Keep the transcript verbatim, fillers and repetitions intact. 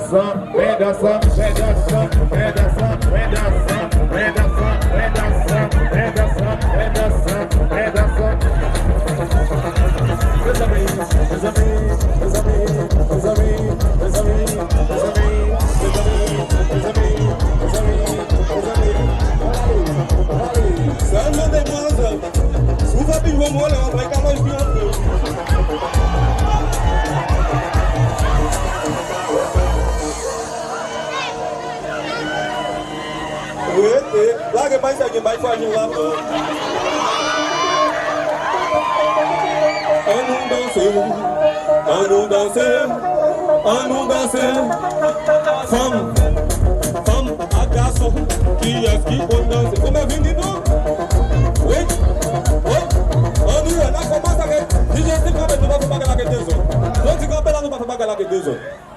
Sa n mande mwen, si w fè pi gwo mwen, lè w ap bay kalòj pi antre. Rete. Lage may sa gen may fwa gen la. Ann nou danse, ann nou danse, ann nou danse. Fanm, fanm ak gason, kiyès ki konn danse? Ou mèt vin di nou? Wi. Wi. Ann nou wè, n ap kòmanse avèk D J Steve kanpe, nou pa fè bagay la ke dezòd. Jodi kanpe la, nou pa fè bagay la ke dezòd.